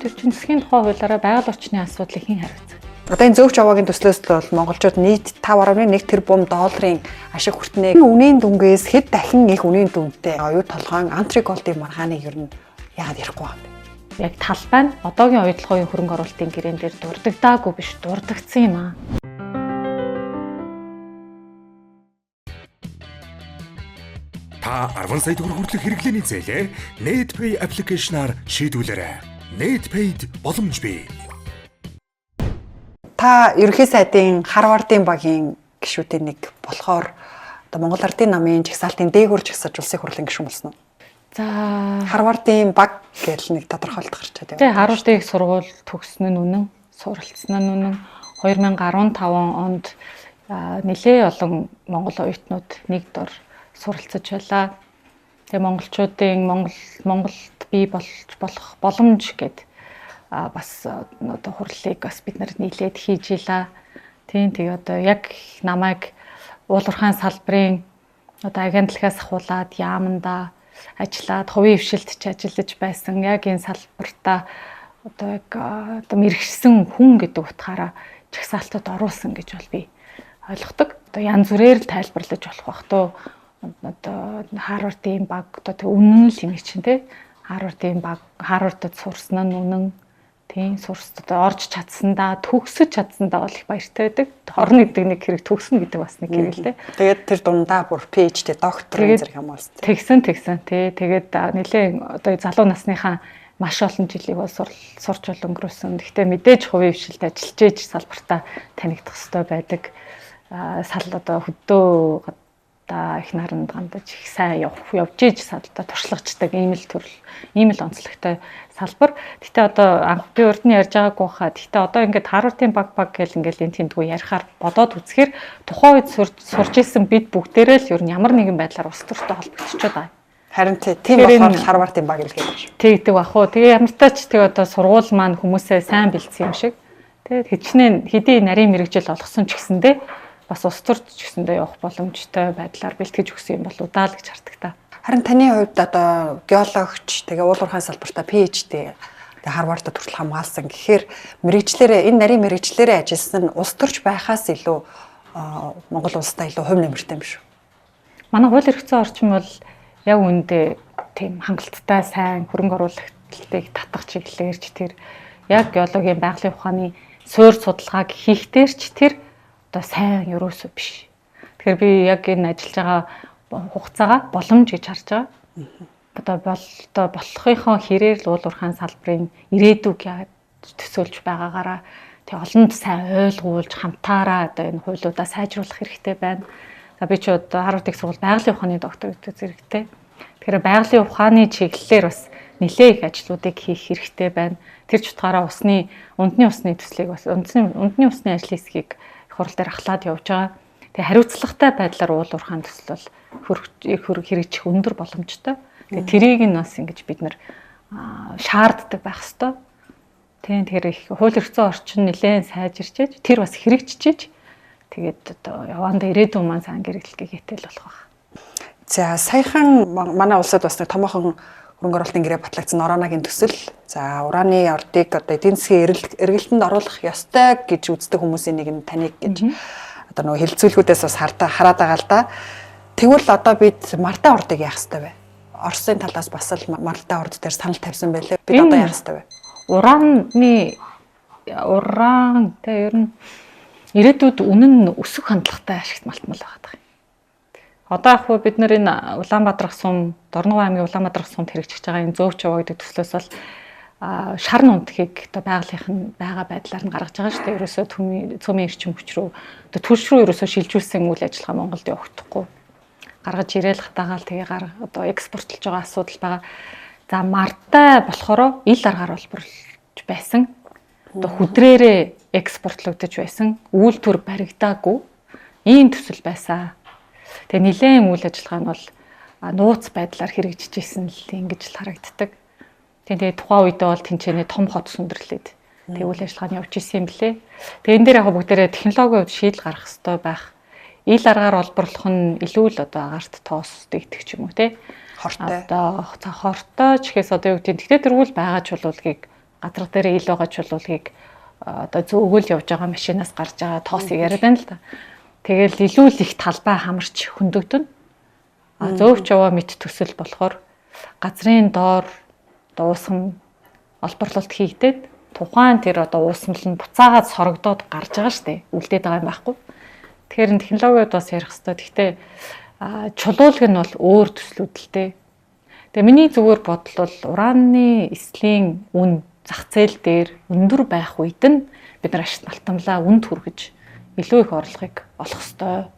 Тэр чинь засгийн тухай хуулиараа байгаль орчны асуудлыг хэн хариуцах? Одоо энэ зөөвч аваагийн төслөөс л бол монголчууд нийт 5.1 тэрбум долларын ашиг хүртнэ. Үнийн дүнгээс хэд дахин их үнийн дүнтэй оюу толгойн Антриколдын маргааныг ер нь яагаад ярихгүй байгаа юм бэ? Яг талбай нь одоогийн оюутлогын хөрөнгө оруулалтын гэрээн дээр дурддагтаагүй биш, дурддагдсан юм аа. Та 10 сая төгрөг хүртэлх хэрэглээний зээлээ NetPay аппликейшнаар шийдвүлээрэй. NetPay-д боломж бий. Та ерөнхий сайдын Харвардын багийн гишүүдийн нэг болохоор одоо Монгол Ардын намын жагсаалтын дээгүүр жагсаж улсын хурлын гишүүн болсон уу? За, Харвардын баг гэж нэг тодорхойлолт гарч байгаа. Тэгээ Харвардын их сургууль төгссөн нь үнэн, суралцсан нь үнэн. 2015 онд нэлээ олон монгол оюутнууд нэг дор суралцаж байлаа. Тэгээ монголчуудын Монголд бий болж болох боломж гэд бас одоо хурлыг бас бид нар нийлээд хийж илаа. Тийм тэгээ одоо яг намайг уулуурхайн салбарын одоо агентлагаас ахуулаад яамандаа ажиллаад хувийн хвшилт ч ажиллаж байсан. Яг энэ салбартаа одоо яг одоо мэрэгшсэн хүн гэдэг утгаараа жагсаалтад оруулсан гэж бол би ойлгодог. Одоо янз бүрээр л тайлбарлаж болох бах туу. Одоо Харвардын баг одоо тэг үнэн л юм чинь те. Харвардын баг Харвардад сурсан нь үнэн. Тийм сурс одоо орж чадсандаа төгсөж чадсандаа бол их баяртай байдаг. Орно гэдэг нэг хэрэг, төгснө гэдэг бас нэг хэрэг л дээ. Тэгээд тэр дундаа бүр PhD доктор зэрэг юм болсон. Тэгсэн тий. Тэгээд нэлээд одоо залуу насныхаа маш олон жилийг бол сурч бол өнгөрөөсөн. Гэхдээ мэдээж хувийн хвшилт ажиллаж ээж салбартаа танигдах ёстой байдаг. Сал одоо хөдөө гадаа их наранд гандаж их сайн явж ээж салдаа туршлагачдаг ийм л төрөл, ийм л онцлогтой салбар. Гэтэ одоо анх би урд нь ярьж байгаагүй хаа. Гэтэ одоо ингээд Харвардын баг гэл ингээд энэ тэмдгүү ярихаар бодоод үзэхээр тухайн үед сурж исэн бид бүгдээрээ л ер нь ямар нэгэн байдлаар улс төртэй холбогдчиход байгаа. Харин тийм болохоор Харвардын баг л гэдэг шүү. Тэгдэг бах уу. Тэгээ ямар ч тэг одоо сургууль маань хүмүүсээ сайн бэлдсэн юм шиг. Тэгээд хичнээн хэдий нарийн мэрэгжил олгосон ч гэсэндээ бас улс төрд ч гэсэндээ явах боломжтой байдлаар бэлтгэж өгсөн юм болоо даа л гэж хардаг та. Харин таны хувьд одоо геологч тэгээ уулуурхайн салбартаа PhD тэгээ Харвардад хүртэл хамгаалсан гэхээр мэрэгжлээрээ энэ нарийн мэрэгжлээрээ ажилласан нь улс төрч байхаас илүү Монгол улстай илүү хувь нэмэртэй юм шүү. Манай хууль эрх зүйн орчин бол яг үүндээ тийм хангалттай сайн хөрөнгө оруулалтыг татах чиглэлээр ч тэр яг геологийн байгалийн ухааны суурь судалгааг хийхдээ ч тэр одоо сайн ерөөсөө биш. Тэгэхээр би яг энэ ажиллаж байгаа хугацаагаа боломж гэж харж байгаа. Одоо одоо болохынхоо хэрээр л уулуурхайн салбарын ирээдүг яаж төсөөлж байгаагаараа тэг олонд сайн ойлгуулж хамтаараа одоо энэ хуулиудаа сайжруулах хэрэгтэй байна. За би ч одоо Харвард их сургууль байгалийн ухааны доктор гэдэг зэрэгтэй. Тэгэхээр байгалийн ухааны чиглэлээр бас нэлээ их ажлуудыг хийх хэрэгтэй байна. Тэр ч утгаараа усны ундны усны төслийг бас ундны усны ажлын хэсгийг их хурал дээр ахлаад явж байгаа. Тэгээ хариуцлагатай байдлаар уулуурхайн төсөл бол хэрэгжих өндөр боломжтой. Тэгээ тэрийг нь бас ингэж бид нар шаарддаг байх ёстой. Тийм тэгэхээр их хууль эрх зүйн орчин нэлээд сайжирчээж тэр бас хэрэгжчихэж тэгээд одоо явандаа ирээдүйн маань сайн гэрэлтгэ гэтэл болох байх. За саяхан манай улсад бас нэг томоохон хөрөнгө оруулалтын гэрээ батлагдсан Оронагийн төсөл. За ураны ордыг одоо эдийн засгийн эргэлтэнд оруулах ёстой гэж үздэг хүмүүсийн нэг нь таныг гэж одоо нөгөө хэлэлцүүлгүүдээс бас хараад байгаа л да. Тэгвэл одоо бид Мартаа ордыг яах ёстой вэ? Оросын талаас бас л Мартаа орд дээр санал тавьсан байлээ. Бид одоо яах ёстой вэ? Уран тэ ер нь ирээдүйд үнэн нь өсөх хандлагатай ашигт малтмал байгаа юм. Одоо яг хөө бид нар энэ Улаанбаатар сум, Дорногов аймгийн Улаанбаатар сумд хэрэгжиж байгаа энэ зөөвч яваа гэдэг төслөөс бол шар нунтгийг одоо байгалийнх нь байгаа байдлаар нь гаргаж байгаа шүү дээ. Ерөөсөө цөмийн эрчим хүч рүү одоо түлш рүү ерөөсөө шилжүүлсэн үйл ажиллагаа Монголд явагдахгүй. Гаргаж ирээл хатаагаал тэгээ одоо экспортлж байгаа асуудал байгаа. За мартай болохоор ил аргаар олборлож байсан. Одоо хүдрээрээ экспортлогдож байсан. Үйлдвэр баригдаагүй. Ийм төсөл байсан. Тэгээ нилээн үйл ажиллагаа нь бол нууц байдлаар хэрэгжиж исэн л ингэж л харагддаг. Тэгээ тухайн үедээ бол тэнцэнэ том хот сүндэрлээд тэгээ үйл ажиллагаа нь явж исэн юм блэ. Тэгээ энэ дээр яг бүгдээрээ технологийн хувьд шийдэл гаргах хэрэгтэй байх. Ил аргаар олборлох нь илүү л одоо агаарт тоос дэгдэх ч юм уу те. Хортой. Одоо хортой ч гэхээс одоо юу гэдэг. Тэгтээ тэргүүл байгаа чулуулгийг газар дээр ил байгаа чулуулгийг одоо зөөгөл явж байгаа машинаас гарч байгаа тоосыг яриад байна л да. Тэгэл илүү л их талбай хамарч хөндөгдөн. А зөөвч яваа мэт төсөл болохоор газрын доор уусгам олборлолт хийгдээд тухайн тэр одоо уусмал нь буцаагаад сорогдоод гарч байгаа штэ. Үлдээд байгаа юм байхгүй. Тэгэхээр энэ технологиуд бас ярих хэвээр. Гэхдээ чулуулг нь бол өөр төслүүд л дээ. Тэгээ миний зүгээр бодол бол ураны эслийн үн зах зээл дээр өндөр байх үед нь бид нар ашиг малтамлаа үнд хүргэж илүү их орлогыг олох ёстой.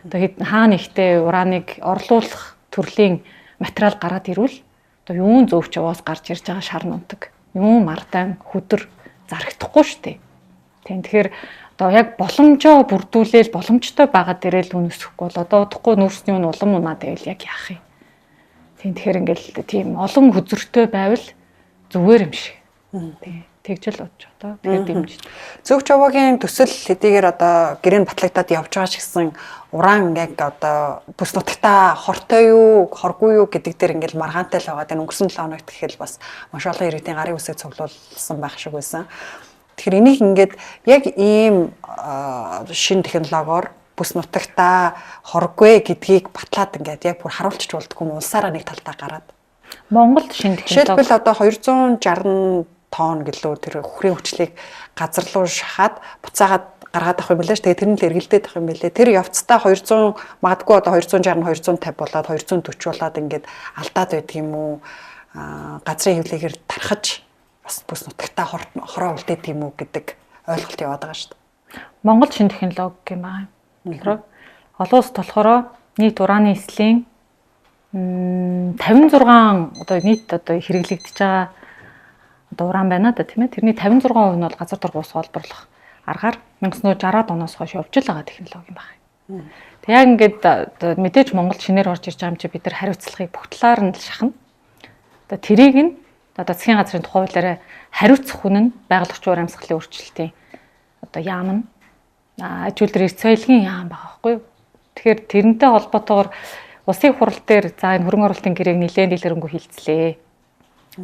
Одоо хэд хаа нэгтээ ураныг орлуулах төрлийн материал гараад ирвэл одоо юун зөөвч яваас гарч ирж байгаа шар нунтаг, юун мардаан хүдэр зарагдахгүй шүү дээ. Тийм тэгэхээр одоо яг боломжоо бүрдүүлээл боломжтой байгаа дээрээ л үн өсөхгүй бол одоо удахгүй нүүрсний үн улам унаад байвал яг яах юм. Тийм тэгэхээр ингээл тийм олон хөзөртэй байвал зүгээр юм шиг. Тийм тэгж л бодож одоо тэгэхээр дэмжиж. Зөв чаваагийн төсөл хэдийгээр одоо гэрээнд батлагдаад явж байгаа ч гэсэн уран яг одоо бүс нутагта хортой юу, хоргүй юу гэдэг дээр ингээл маргаантай л байгаа. Энэ өнгөрсөн 7 хоногт гэхэл бас маш олон иргэдийн гарын үсэг цуглуулсан байх шиг байсан. Тэгэхээр энийг ингээд яг ийм шин технологиор бүс нутагта хоргүй гэдгийг батлаад ингээд яг бүр харуулчих болдгоо юм улсаараа нэг талдаа гараад. Монголд шин технологи. Жишээлбэл одоо 260 тонн гэлөө тэр үхрийн хүчлийг газар руу шахаад буцаагаад гаргаад авах юм билээ ш. Тэгээ тэр нь л эргэлдээд авах юм билээ. Тэр явцдаа 200 магадгүй одоо 260 250 болоод 240 болоод ингээд алдаад байдаг юм уу? Газрын хэвлэгээр тархаж бас бүс нутагтаа хороо үлдээд юм уу гэдэг ойлголт яваад байгаа шүү дээ. Монгол шин технологи юм аа. Тэгэхээр олон улсад болохоор нийт ураны эслийн 56 одоо нийт одоо хэрэглэгдэж байгаа одоо уран байна да тийм ээ. Тэрний 56% нь бол газар дор гуйс олборлох аргаар 1960-аад оноос хойш явж л байгаа технологи юм байна. Тэг яг ингээд мэдээж Монгол шинээр орж ирж байгаа юм чи бид нар хариуцлагыг бүх талаар нь л шахна. Одоо тэрийг нь одоо засгийн газрын тухай хуулиараа хариуцах хүн нь байгаль орчин уур амьсгалын өөрчлөлтийн одоо яам нь аж үйлдвэр эрдэс баялагын яам байгаа байхгүй юу. Тэгэхээр тэрнтэй холбоотойгоор улсын хурал дээр за энэ хөрөнгө оруулалтын гэрээг нэлээд дэлгэрэнгүй хилцлээ.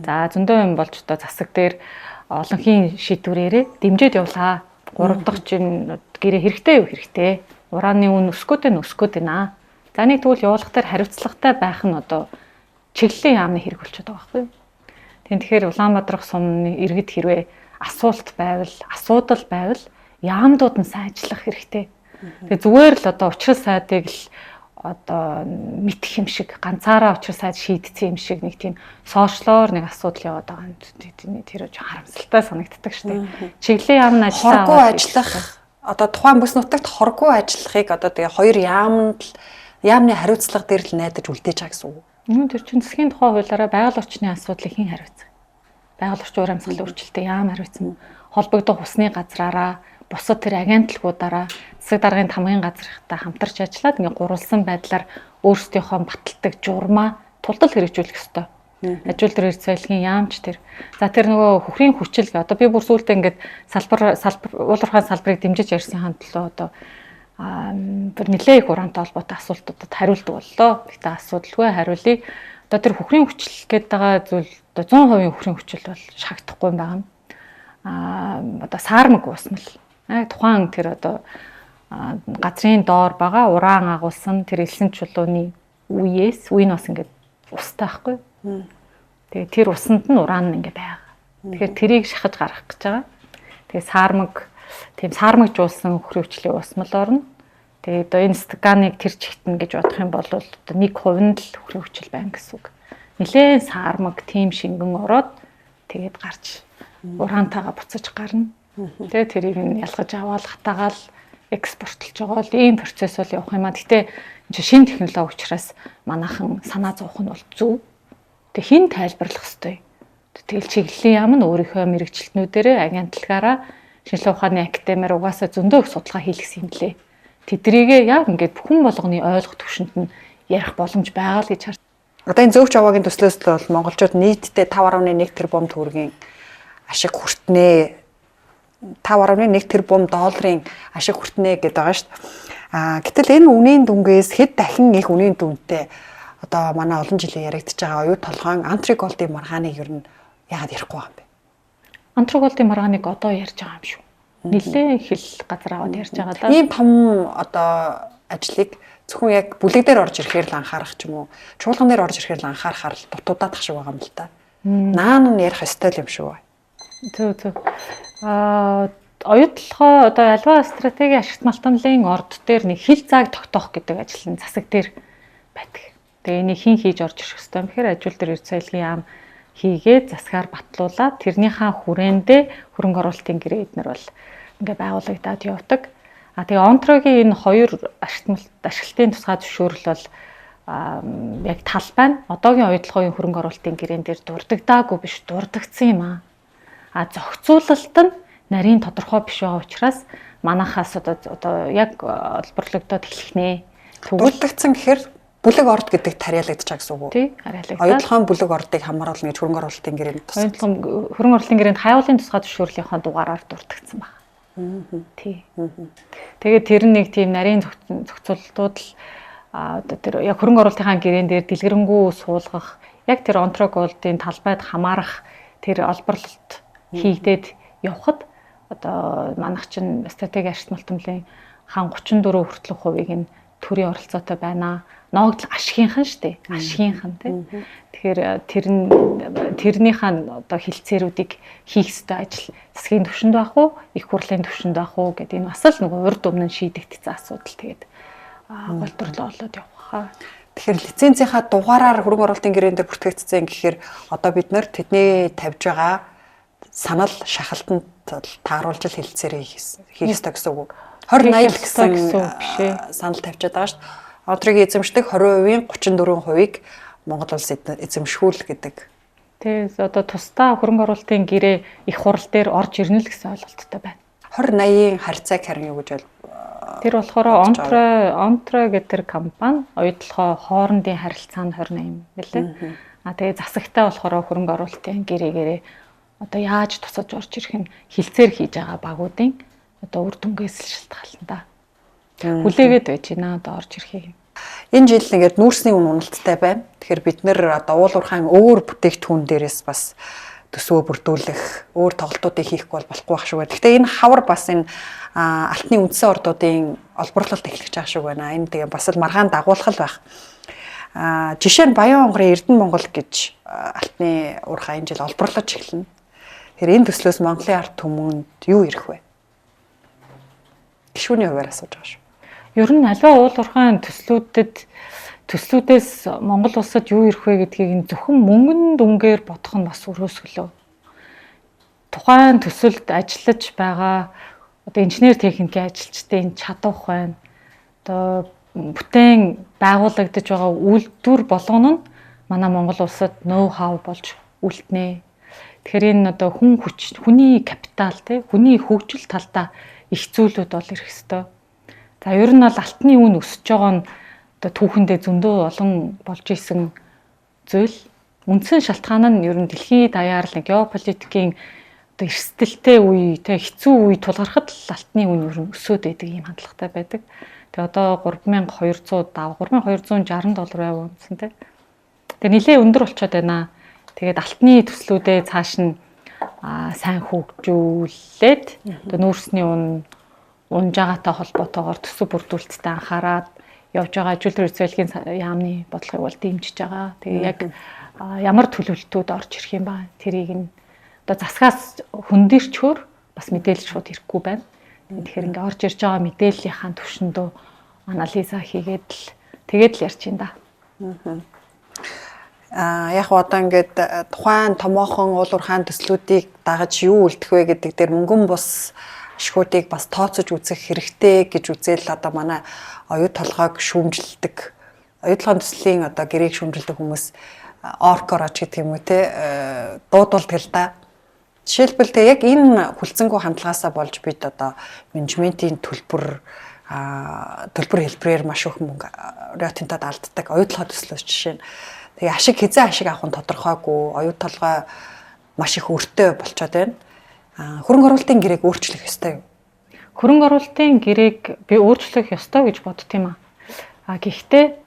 За зөндөө юм болж одоо засаг дээр олонхийн шийдвэрээрээ дэмжиж явлаа. 3 дахь чинь гэрээ хэрэгтэй юу хэрэгтэй. Ураны үн өсгөөд нь өсгөөд байна. За нэг тэгвэл явуулах дээр хариуцлагатай байх нь одоо чиглэлийн яамны хэрэг болчиход байгаа байхгүй юу. Тийм тэгэхээр Улаанбаатарх сумны иргэд хэрвээ асуулт байвал, асуудал байвал яамдууд нь сайн ажиллах хэрэгтэй. Тэгээ зүгээр л одоо учрал сайдыг л одоо мэдэх юм шиг ганцаараа учрал сайд шийдсэн юм шиг нэг тийм сошиалор нэг асуудал яваад байгаа юм. Тэр жоо харамсалтай санагддаг штеп. Чиглэлийн яам нь ажиллаа хоргүй ажиллах одоо тухайн бүс нутагт хоргүй ажиллахыг одоо тэгээ хоёр яамд л яамны хариуцлага дээр л найдаж үлдээж байгаа гэсэн үг. Нүн тэр чинь засгийн тухай хуулиараа байгаль орчны асуудлыг хэн хариуцах? Байгаль орчин уур амьсгалын өөрчлөлтийг яам хариуцсан? Холбогдох усны газраараа, бусад тэр агентлагуудаараа, засаг даргын тамгын газрынхтай хамтарч ажиллаад ингээ гурвалсан байдлаар өөрсдийнхөө баталдаг журмаа тултал хэрэгжүүлэх ёстой. Аж үйлдвэр эрдэс баялагын яамч тэр. За тэр нөгөө хөхрийн хүчил одоо би бүр сүүлдээ ингээд салбар уулуурхайн салбарыг дэмжиж ярьсан төлөө одоо бүр нэлээ их ураантай холбоотой асуултуудад хариулдаг боллоо. Гэтэ асуудалгүй хариулъя. Одоо тэр хөхрийн хүчил гэдэг байгаа зүйл одоо 100% хөхрийн хүчил бол шахагдахгүй юм байна. Одоо саармаг уусмал. Тухайн тэр одоо газрын доор байгаа уран агуулсан тэр элсэн чулууны үеэс үе нь бас ингээд устай байхгүй. Тэгээ тэр усанд нь уран ингээд байгаа. Тэгэхээр тэрийг шахаж гаргах гэж байгаа. Тэгээ саармаг тийм саармагжуулсан хөхрийн хүчлийн уусмал орно. Тэгээ одоо энэ стаканыг тэр чигтэн гэж бодох юм бол одоо 1% нь л хөхрийн хүчил байна гэсэн үг. Нилээн саармаг тийм шингэн ороод тэгээд гарч ураантайгаа буцаж гарна. Тэгээ тэрийг нь ялгаж аваад хатаагаал экспортлж байгаа л ийм процесс бол явах юм а. Гэтэ энэ чинь шинэ технологи учраас манайхан санаа зовох нь бол зөв. Тэг хэн тайлбарлах ёстой? Тэгэл чиглэлийн яам нь өөрийнхөө мэрэгчлэтнүүдээрээ агентлагаараа шинжилгээ ухааны академиар угаасаа зөндөө их судалгаа хийлгэсэн юм лээ. Тэдрийгээ яг ингээд хүн болгоны ойлгох төвшөнд нь ярих боломж байгаа л гэж харсан. Одоо энэ зөөвч аваагийн төслөөс л бол монголчууд нийтдээ 5.1 тэрбум төгрөгийн ашиг хүртнэ. 5.1 тэрбум долларын ашиг хүртнэ гэдэг байгаа шүү дээ. Гэтэл энэ үнийн дүнгээс хэд дахин их үнийн дүнтэй одоо манай олон жилийн яригдж байгаа оюу толгойн Антроголдын маргааныг ер нь яагаад ярихгүй байгаа юм бэ? Антроголдын маргааныг одоо ярьж байгаа юм шүү. Нилээн хэл газар аваад ярьж байгаа да. Ийм том одоо ажлыг зөвхөн яг бүлэг дээр орж ирэхээр л анхаарах ч юм уу, чуулган дээр орж ирэхээр л анхаарахаар л дутуудаад тах шиг байгаа юм л та. Наан нь ярих ёстой юм шүү. Зөв зөв. Оюутлогоо одоо альва стратегийн ашигт малтамлын орд дээр нэг хил зааг тогтоох гэдэг ажил нь засаг дээр байдаг. Тэгээ энийг хэн хийж орж ирэх ёстой юм гэхээр ажил дээр эрд соёлын яам хийгээд засгаар батлуулаад тэрнийхээ хүрээндээ хөрөнгө оруулалтын гэрээ эднэр бол ингээ байгуулагдаад явдаг. А тэгээ Онтрогийн энэ хоёр ашиглалтын тусгай зөвшөөрөл бол яг талбай нь одоогийн оюутлогын хөрөнгө оруулалтын гэрээн дээр дурддагдаагүй биш, дурддагдсан юм аа. А зохицуулалт нь нарийн тодорхой биш байгаа учраас манахаас одоо яг олборлогдоод эхлэх нэ. Дурддагдсан гэхээр бүлэг орд гэдэг тариалагдчих гэсэн үг үү? Тий, хариалагдаад. Оюутлогын бүлэг ордыг хамааруулна гэж хөрөнгө оруулалтын гэрээнд тусгай. Оюутлогын хөрөнгө оруулалтын гэрээнд хайвуулын тусгай зөвшөөрлийнхөө дугаараар дурддагдсан байна. Тий. Тэгээд тэр нэг тийм нарийн зохицуултууд л одоо тэр яг хөрөнгө оруулалтын гэрээн дээр дэлгэрэнгүй суулгах, яг тэр Онтроголдын талбайд хамаарах тэр олборлолт хийгдээд явхад одоо манайх чинь стратеги ашигт малтамлын хан 34 хүртэлх хувийг нь төрийн оролцоотой байна. Ногдол ашигийнхан шүү дээ. Ашигийнхан тий. Тэгэхээр тэр нь тэрнийхээ одоо хилцээрүүдийг хийх ёстой ажил засгийн түвшинд байх уу, их хурлын түвшинд байх уу гэдэг энэ бас л нөгөө урд өмнө нь шийдэгдсэн асуудал тэгээд голдорлоо олоод явах хаа. Тэгэхээр лицензийнхаа дугаараар хөрөнгө оруулалтын гэрээн дээр бүртгэгдсэн гэхээр одоо бид нэр тэдний тавьж байгаа санал шахалтанд тааруулж л хилцээрээ хийх ёстой гэсэн үг. 20 80 гэсэн биш ээ. Санал тавьчаад байгаа шүү дээ. Онтрогийн эзэмшдэг 20%-ийн 34%-ийг Монгол улс эзэмшүүл гэдэг. Тэгээс одоо тусдаа хөрөнгө оруулалтын гэрээ их хурал дээр орж ирнэ л гэсэн ойлголттой байна. 20 80-ийн харьцааг харин юу гэж бол тэр болохоор Онтро гэдэг тэр компани оюутлогоо хоорондын харилцаа нь 20 80 гэлээ. А тэгээ засагтай болохоор хөрөнгө оруулалтын гэрээгээрээ одоо яаж тусаж орж ирэх нь хилцээр хийж байгаа багуудын одоо үр дүнгээс л шалтгаална да. Хүлээгээд байж байна одоо орж ирэхийг. Энэ жил ингээд нүүрсний үн уналттай байна. Тэгэхээр бид нэр одоо уул уурхайн өөр бүтээгдэхүүн дээрээс бас төсвөө бүрдүүлэх, өөр тоглолтуудыг хийхгүй бол болохгүй байх шиг байна. Гэхдээ энэ хавар бас энэ алтны үндсэн ордуудын олборлолт эхлэж байгаа шиг байна. Энэ тэгээ бас л маргаан дагуулах л байх. Жишээ нь Баян онгорын Эрдэнэ Монгол гэж алтны уурхай энэ жил олборлож эхэлнэ. Тэгэхээр энэ төслөөс Монголын ард түмэнд юу ирэх вэ? Гишүүний хувьар асууж байгаа шүү. Ер нь аливаа уул уурхайн төслүүдээс Монгол улсад юу ирэх вэ гэдгийг нь зөвхөн мөнгөн дүнгээр бодох нь бас өрөөсгөлөө. Тухайн төсөлд ажиллаж байгаа одоо инженер техникийн ажилчдын чадвах байна. Одоо бүтээн байгуулагдаж байгаа үйлдвэр болгоно нь манай Монгол улсад ноу хау болж үлднэ. Тэгэхээр энэ одоо хүн хүч, хүний капитал тий, хүний хөгжил талдаа их зүйлүүд бол ирэх ёстой. За ер нь бол алтны үн өсөж байгаа нь одоо түүхэндээ зөндөө олон болж исэн зүйл. Үндсэн шалтгаан нь ер нь дэлхийн даяар л геополитикийн одоо эрсдэлтэй үе, тэ хэцүү үе тулгархад л алтны үн ер нь өсөөд байдаг ийм хандлагатай байдаг. Тэгээ одоо 3270, 3260 доллар байв унсан тэ. Тэгээ нэлээ өндөр болчиход байна. Тэгээд алтны төслүүдээ цааш нь сайн хөгжүүлээд одоо нүүрсний үн унж байгаатай холбоотойгоор төсөв бүрдүүлэлттэй анхаарад явж байгаа ажил төр зөөлгийн яамны бодлогыг бол дэмжиж байгаа. Тэгээ яг ямар төлөвлөлтүүд орж ирэх юм ба тэрийг нь одоо засгаас хөндөрчхөөр бас мэдээлэл шууд ирэхгүй байна. Тэгэхээр ингээ орж ирж байгаа мэдээллийнхаа түвшиндөө анализа хийгээд л тэгээд л ярьж байна да. Яг одоо ингээд тухайн томоохон уул уурхайн төслүүдийг дагаж юу үлдэх вэ гэдэг дээр мөнгөн бус ашгуудыг бас тооцож үзэх хэрэгтэй гэж үзэл одоо манай оюу толгойг шүүмжилдэг, оюу толгойн төслийн одоо гэрээг шүүмжилдэг хүмүүс оркороо ч гэдэг юм уу те дуудулдаг л да. Жишээлбэл тэг яг энэ хүлцэнгүй хандлагаасаа болж бид одоо менежментийн төлбөр хэлбэрээр маш их мөнгө Рио Тинтод алддаг. Оюу толгой төслөөс жишээ нь. Тэгээ ашиг хизээ ашиг авах нь тодорхойгүй. Оюу толгой маш их өртөө болчоод байна. Хөрөнгө оруулалтын гэрээг өөрчлөх ёстой юу? Хөрөнгө оруулалтын гэрээг би өөрчлөх ёстой гэж бодд юм аа. Гэхдээ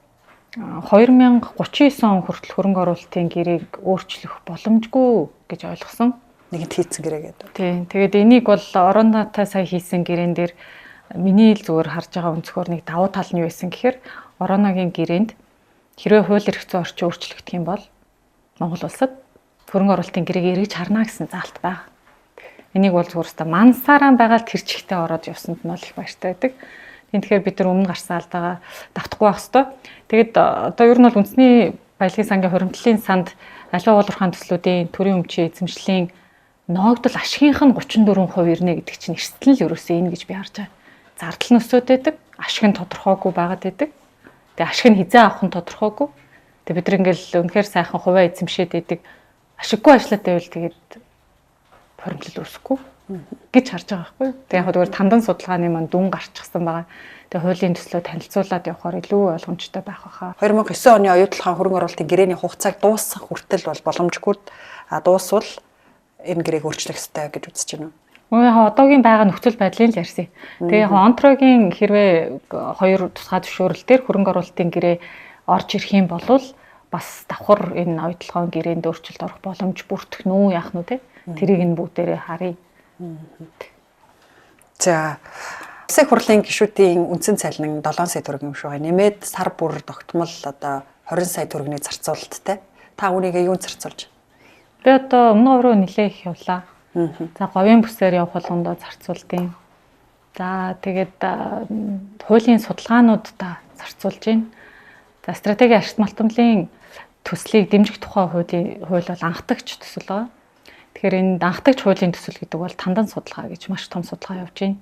2039 он хүртэл хөрөнгө оруулалтын гэрээг өөрчлөх боломжгүй гэж ойлгосон. Нэгэнт хийцэн гэрээ гэдэг. Тийм. Тэгээд энийг бол Оронаатай сая хийсэн гэрээн дээр миний л зүгээр харж байгаа өнцгөр нэг давуу тал нь юу байсан гэхээр Ороногийн гэрээнд хэрвээ хууль эрх зүйн орчин өөрчлөгдөх юм бол Монгол улсад хөрөнгө оруулалтын гэрээг эргэж харна гэсэн заалт байна. Энийг бол зүгээр өстой мансаараа байгаа л тэр чигтээ ороод явсанд нь бол их баяртай байдаг. Тэгэхээр бид нар өмнө гарсан алдаагаа давтахгүй байх ёстой. Тэгээд одоо ер нь бол үндэсний баялагын сангийн хуримтлалын санд аливаа уул уурхайн төслүүдийн төрийн өмчийн эзэмшлийн ноогдол ашигынх нь 34% ирнэ гэдэг чинь эрсдэл нь л ерөөсөө энэ гэж би харж байгаа. Зардал нь өсөд байдаг, ашиг нь тодорхойгүй байгаад байдаг. Тэгээ ашиг нь хизээ авах нь тодорхойгүй. Тэгээ бид нар ингээл үнэхээр сайхан хувиа эзэмшээд байдаг. Ашиггүй ажиллаад байвал тэгээд хуримтлал үүсэхгүй гэж харж байгаа байхгүй юу. Тэгээ яг зүгээр тандан судалгааны маань дүн гарчихсан байгаа. Тэгээ хуулийн төслөө танилцуулаад явахаар илүү ойлгомжтой байх байхаа. 2009 оны оюу толгойн хөрөнгө оруулалтын гэрээний хугацааг дуусгах хүртэл бол боломжгүй. Дуусвал энэ гэрээг өөрчлөх ёстой гэж үзэж байна уу? Яг одоогийн байгаа нөхцөл байдлыг л ярьсан. Тэгээ яг Онтрогийн хэрвээ хоёр тусгай зөвшөөрөл дээр хөрөнгө оруулалтын гэрээ орж ирэх юм бол бас давхар энэ оюу толгойн гэрээнд өөрчлөлт орох боломж бүрдэх нү яах нь те. Тэрийг нь бүгдээрээ харъя. За, Улсын их хурлын гишүүдийн үндсэн цалин 7 сая төгрөг юм шиг байна. Нэмээд сар бүр тогтмол одоо 20 сая төгрөгийн зарцуулалттай. Та үүнийг юунд зарцуулж? Би одоо өмнө руу нэлээ их явлаа. За, говийн бүсээр явах болгондоо зарцуулдیں۔ За, тэгээд хуулийн судалгаануудаа зарцуулж байна. За, стратегийн ашигт малтамлын төслийг дэмжих тухай хууль бол анхдагч төсөл байгаа. Тэгэхээр энэ анхдагч хуулийн төсөл гэдэг бол тандан судалгаа гэж маш том судалгаа явж байна.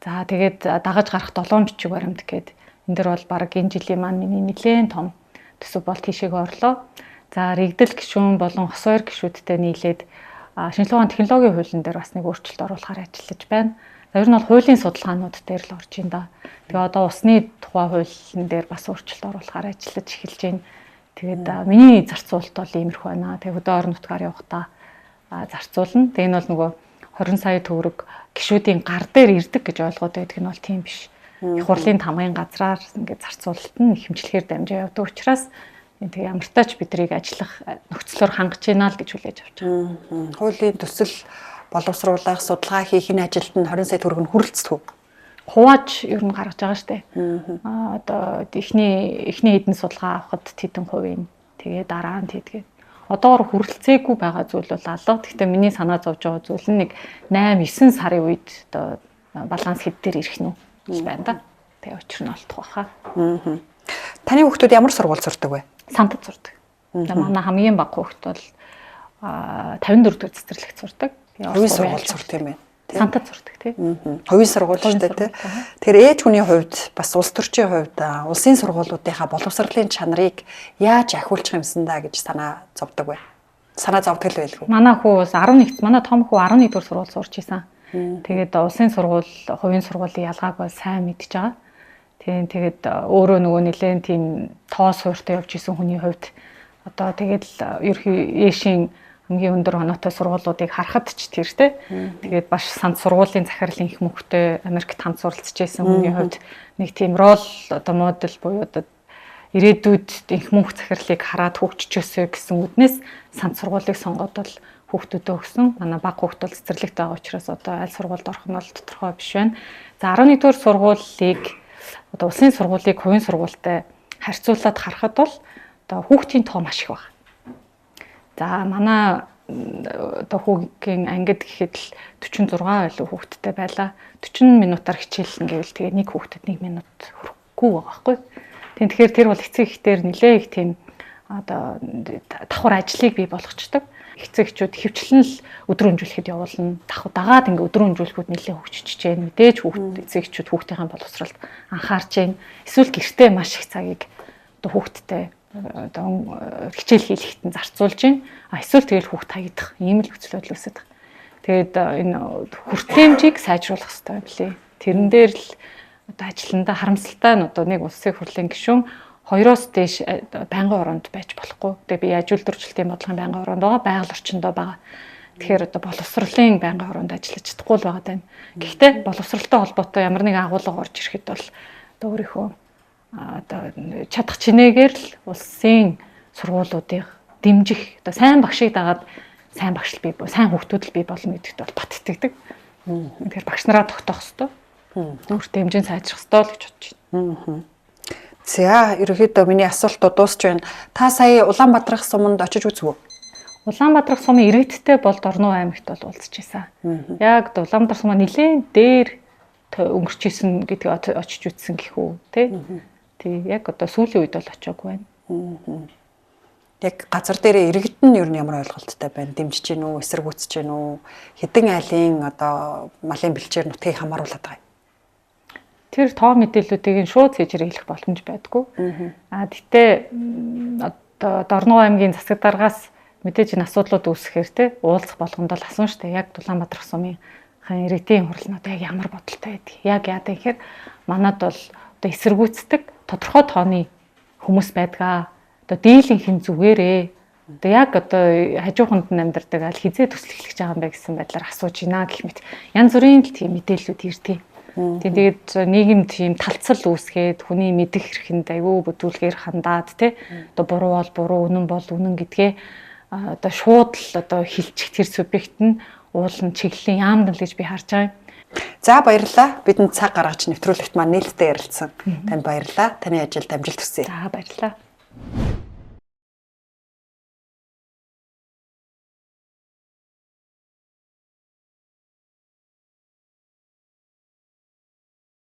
За, тэгээд дагаж гарах 7 бичиг баримт гээд энэ дэр бол баг энэ жилийн маань миний нэлээд том төсөв бол тийшээ орлоо. За, рэгдэл гишүүн болон хос хоёр гишүүдтэй нийлээд шинжилгээ ухааны технологийн хуулийн дээр бас нэг өөрчлөлт оруулахаар ажиллаж байна. За, ер нь бол хуулийн судалгаанууд дээр л орж ин да. Тэгээ одоо усны тухай хуулийн дээр бас өөрчлөлт оруулахаар ажиллаж эхэлж байна. Тэгээд миний зарцуулалт бол иймэрхүү байна. Тэгээ хөдөө орон нутгаар явахдаа зарцуулна. Тэгээ энэ бол нөгөө 20 сая төгрөг гишүүдийн гар дээр ирдэг гэж ойлгоод байдаг нь бол тийм биш. Их хурлын тамгын газраар ингээд зарцуулалт нь хэмжлэхээр дамжаа явдаг учраас тэгээ ямар ч бидрийг ажиллах нөхцлөөр хангаж байна л гэж хүлээж авч байгаа. Хуулийн төсөл боловсруулах, судалгаа хийх энэ ажилд нь 20 сая төгрөг нь хүрэлцдэг үү? Хувааж ер нь гаргаж байгаа шүү дээ. Одоо эхний хэдэн судалгаа авахд тэдэн хувийн, тэгээ дараа нь тэдгээ. Одоогор хүрэлцээгүй байгаа зүйл бол алга. Гэхдээ миний санаа зовж байгаа зүйл нь нэг 8 9 сарын үед одоо баланс хэд дээр ирэх нь гэж байна да. Тэгээ учир нь олдох байхаа. Таны хүүхдүүд ямар сургууль сурдаг вэ? Сантад сурдаг. Манай хамгийн бага хүүхэд бол 54 дугаар цэцэрлэгт сурдаг. Хувийн сургууль сурдаг юм байна. Сантад сурдаг тий. Хувийн сургууль шүү дээ тий. Тэгэхээр ээж хүний хувьд бас улс төрчийн хувьд улсын сургуулиудынхаа боловсролын чанарыг яаж ахиулчих юмсан да гэж санаа зовдөг вэ? Санаа зовдөг л байлгүй. Манай хүү бас 11, манай том хүү 11 дугаар сургууль сурч исэн. Тэгээд улсын сургууль, хувийн сургуулийн ялгааг бол сайн мэдж байгаа. Тийм, тэгээд өөрөө нөгөө нэлээд тийм тоо суурьтай явж исэн хүний хувьд одоо тэгээд ерхий Эшийн хамгийн өндөр оноотой сургуулиудыг харахад ч тэр те. Тэгээд баш санд сургуулийн захирлын их мөнхтэй Америкт хамт суралцж байсан хүний хувьд нэг тийм рол одоо модель буюу одоо ирээдүйд их мөнх захирлыг хараад хөгжчихөөсэй гэсэн үднээс санд сургуулийг сонгоод бол хүүхдүүдээ өгсөн. Манай бага хүүхд бол цэцэрлэгт байгаа учраас одоо аль сургуульд орох нь бол тодорхой биш байна. За 11 дугаар сургуулийг одоо улсын сургуулийг хувийн сургуультай харьцуулаад харахад бол одоо хүүхдийн тоо маш их байна. За манай одоо хүүгийн ангид гэхэд л 46 илүү хүүхэдтэй байлаа. 40 минутаар хичээлнэ гэвэл тэгээ нэг хүүхдэд 1 минут хүрэхгүй байгаа байхгүй. Тэгэхээр тэр бол эцэг эхтэр нэлээ их тийм одоо давхар ажлыг бий болгочдөг. Эцэг эхчүүд хөвчлэн л өдрөө өнжүүлэхэд явуулна. Давхар дагаад ингээ өдрөө өнжүүлэхүүд нэлээ хөгжиж जैन. Мэдээж хүүхд эцэг эхчүүд хүүхдийн боловсролд анхаарч जैन. Эсвэл гэртээ маш их цагийг одоо хүүхдтэй Одоо хичээл хийлгэхэд нь зарцуулж байна. А эсвэл тэгэл хүүхд хаягдах ийм л нөхцөл байдал үүсэж байгаа. Тэгээд энэ хүртээмжийг сайжруулах хэрэгтэй юм лээ. Тэрэн дээр л одоо ажилландаа харамсалтай нь одоо нэг улсын хурлын гишүүн 2-оос дээш байнгын ороонд байж болохгүй. Тэгээ би яаж үйлдвэрчлэлтийн бодлогын байнгын ороонд байгаа, байгаль орчиндөө байгаа. Тэгэхээр одоо боловсролын байнгын ороонд ажиллаж чадахгүй л байгаа даа. Гэхдээ боловсролтой холбоотой ямар нэгэн агуулга орж ирэхэд бол одоо өөрийнхөө одоо чадах чинээгээр л улсын сургуулиудыг дэмжих, одоо сайн багшийг дагаад сайн багш л бий, сайн хүүхдүүд л бий болно гэдэгт бол бат итгэдэг. Тэгэхээр багш нараа тогтоох ёстой. Өөртөө хэмжээнд сайжрах ёстой л гэж бодож байна. За, ерөнхийдөө миний асуултууд дуусч байна. Та сая Улаанбаатарх суманд очиж үзв үү? Улаанбаатарх сумын иргэдтэй бол Дорноо аймагт бол уулзч байсан. Яг Улаанбаатар сумаа нэлээд дээр өнгөрч исэн гэдгийг очиж үзсэн гэх үү, тэ? Тий, яг одоо сүүлийн үед бол очиагүй байна. Яг газар дээрээ иргэд нь ер нь ямар ойлголттой байна? Дэмжиж гин үү, эсэргүүцэж гин үү? Хэдэн айлын одоо малын бэлчээр нутгийг хамааруулад байгаа юм? Тэр тоо мэдээллүүдийг нь шууд цэжээр хэлэх боломж байдгүй. А тэгтээ одоо Дорноо аймгийн засаг даргаас мэдээж энэ асуудлууд үүсгэхээр те уулзах болгонд л асуун штэ. Яг Улаанбаатар сумын хан иргэдийн хурал нь одоо яг ямар бодолтой байдаг. Яг яа гэхээр манад бол одоо эсэргүүцдэг тодорхой тооны хүмүүс байдгаа. Одоо дийлэнх нь зүгээрээ одоо яг одоо хажууханд нь амьдардаг аль хизээ төсөл эхлэж байгаа юм бэ гэсэн байдлаар асууж байна гэх мэт янз бүрийн л тийм мэдээллүүд ирдэг. Тийм, тэгээд нийгэмд тийм талцал үүсгээд хүний мэдэх эрхэнд айгүй бүдүүлгээр хандаад те одоо буруу бол буруу, үнэн бол үнэн гэдгээ одоо шууд л одоо хилчих тэр субъект нь уулын чиглэлийн яамд л гэж би харж байгаа юм. За, баярлалаа. Бидэнд цаг гаргаж нэвтрүүлэгт маань нээлттэй ярилцсан. Танд баярлалаа. Таны ажилд амжилт хүсье. За, баярлалаа.